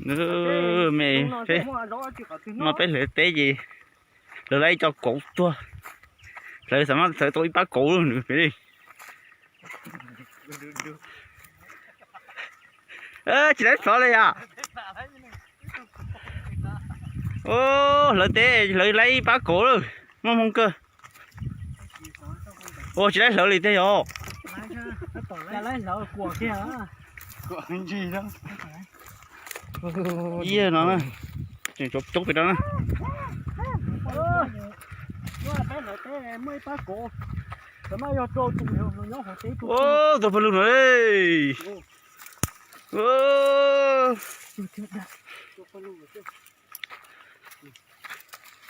Me, no peb hlawv teb ces lawv laib ib co kauv tuag, hlawv xav mas hlawv tau ib pab kauv nws pem li. Tsis laib xov li yom. Hlawv teb hlawv laib ib pab kauv lawm, muaj hmoo kawg. Ua tsis laib hlawv li tiag yom. Ib no, tseem tshuav coob pem no na. Tus pawg lug no.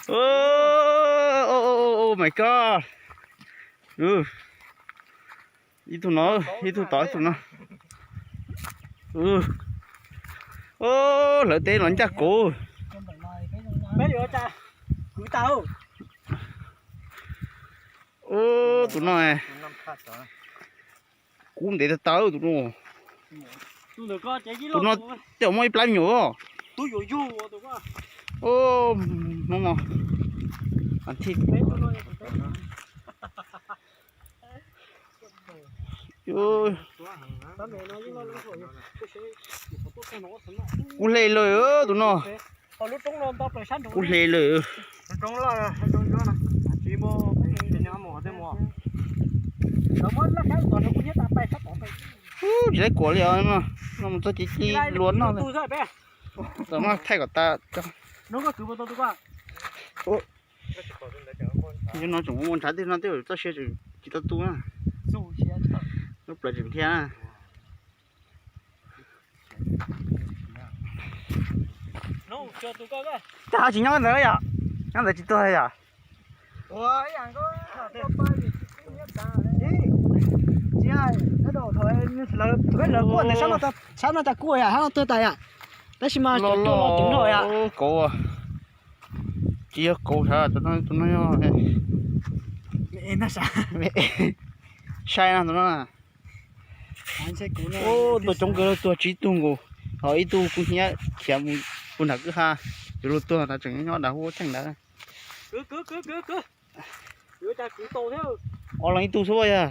Oh my god. Ib tug no, ib tug tod ib tug no. Hlawv teb los ncaj kauv. Tus no, kub ntev tag tag tus no. Tus no tej zaum muaj ib plab me nyuam os. Hnub no, kub hle lawm tus no. Kub hle lawm. Tsis laib kuam li os, no mus txog ces cia li luas noj. Tau mas thaij kom tas. No tseem muaj ntshav tej no tej txoj sia tseem tsis tau tu na. Lub plawv tseem dhia na. Tej hav tsis nyob ntawd yom, nyob ntawd tsis tuag yom. Lawv kuaj ntawd sab no tas kuj yom, sab no tuag tas yom. Tab sis mas cov tuag los ceev nrho yom. Kauv, tsis yog kauv, tus no, tus no yog sai no tus no. Tuag coob kawg, tuag tsib tug nkaus, ho ib tug kuv hnyiab khiav mus puag nram kwj ha, tus luag tuag tas tseem nyob dav huab cheej ntawd. Ua los ib tug xwb yog.